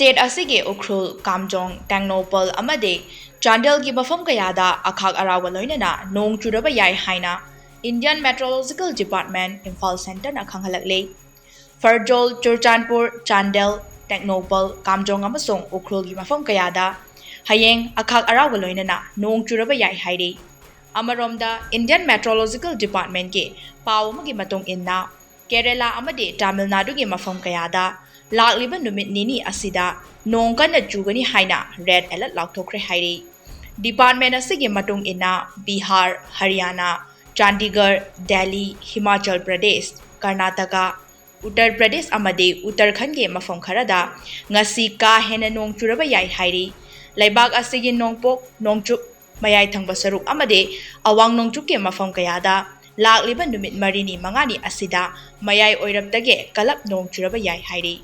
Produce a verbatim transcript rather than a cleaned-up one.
State ꯑꯁꯤꯒꯤ ꯎꯈ꯭ꯔꯨꯜ, ꯀꯥꯝꯖꯣꯡ, ꯇꯦꯡꯅꯧꯄꯜ ꯑꯃꯗꯤ ꯆꯥꯟꯗꯦꯜꯒꯤ ꯃꯐꯝ ꯀꯌꯥꯗ ꯑꯈꯥꯛ ꯑꯔꯥꯎꯒ ꯂꯣꯏꯅꯅ ꯅꯣꯡ ꯆꯨꯔꯕ ꯌꯥꯏ ꯍꯥꯏꯅ Indian Meteorological Department, ꯏꯝꯐꯥꯜ ꯁꯦꯟꯇꯔꯅ ꯈꯪꯍꯜꯂꯛꯂꯤ꯫ ꯐꯔꯖꯣꯜ, ꯆꯨꯔꯆꯥꯟꯄꯨꯔ, ꯆꯥꯟꯗꯦꯜ, ꯇꯦꯡꯅꯧꯄꯜ, ꯀꯥꯝꯖꯣꯡ ꯑꯃꯁꯨꯡ ꯎꯈ꯭ꯔꯨꯜꯒꯤ ꯃꯐꯝ ꯀꯌꯥꯗ ꯍꯌꯦꯡ ꯑꯈꯥꯛ ꯑꯔꯥꯎꯒ ꯂꯣꯏꯅꯅ ꯅꯣꯡ ꯆꯨꯔꯕ ꯌꯥꯏ ꯍꯥꯏꯔꯤ꯫ ꯑꯃꯔꯣꯝꯗ, Indian Meteorological Departmentꯀꯤ ꯄꯥꯎ ꯑꯃꯒꯤ ꯃꯇꯨꯡ ꯏꯟꯅ, ꯀꯦꯔꯦꯂꯥ ꯑꯃꯗꯤ ꯇꯥꯃꯤꯜ ꯅꯥꯗꯨꯒꯤ ꯃꯐꯝ ꯀꯌꯥꯗ ꯂꯥꯛꯂꯤꯕ ꯅꯨꯃꯤꯠ ꯅꯤꯅꯤ ꯑꯁꯤꯗ ꯅꯣꯡ ꯀꯟꯅ ꯆꯨꯒꯅꯤ ꯍꯥꯏꯅ ꯔꯦꯗ ꯑꯦꯂꯔꯠ ꯂꯥꯎꯊꯣꯛꯈ꯭ꯔꯦ ꯍꯥꯏꯔꯤ꯫ ꯗꯤꯄꯥꯔꯠꯃꯦꯟ ꯑꯁꯤꯒꯤ ꯃꯇꯨꯡ ꯏꯟꯅ, ꯕꯤꯍꯥꯔ, ꯍꯔꯤꯌꯥꯅꯥ, ꯆꯥꯟꯗꯤꯒꯔ, ꯗꯦꯜꯂꯤ, ꯍꯤꯃꯥꯆꯜ ꯄ꯭ꯔꯗꯦꯁ, ꯀꯔꯅꯥꯇꯀꯥ, ꯎꯠꯇꯔ ꯄ꯭ꯔꯗꯦꯁ ꯑꯃꯗꯤ ꯎꯠꯇꯔꯈꯟꯒꯤ ꯃꯐꯝ ꯈꯔꯗ ꯉꯁꯤ ꯀꯥ ꯍꯦꯟꯅ ꯅꯣꯡ ꯆꯨꯔꯕ ꯌꯥꯏ ꯍꯥꯏꯔꯤ꯫ ꯂꯩꯕꯥꯛ ꯑꯁꯤꯒꯤ ꯅꯣꯡꯄꯣꯛ, ꯅꯣꯡꯆꯨꯞ, ꯃꯌꯥꯏ ꯊꯪꯕ ꯁꯔꯨꯛ ꯑꯃꯗꯤ ꯑꯋꯥꯡ ꯅꯣꯡꯆꯨꯞꯀꯤ ꯃꯐꯝ ꯀꯌꯥꯗ ꯂꯥꯛꯂꯤꯕ ꯅꯨꯃꯤꯠ ꯃꯔꯤꯅꯤ ꯃꯉꯥꯅꯤ ꯑꯁꯤꯗ ꯃꯌꯥꯏ ꯑꯣꯏꯔꯞꯇꯒꯤ ꯀꯂꯞ ꯅꯣꯡ ꯆꯨꯔꯕ ꯌꯥꯏ ꯍꯥꯏꯔꯤ꯫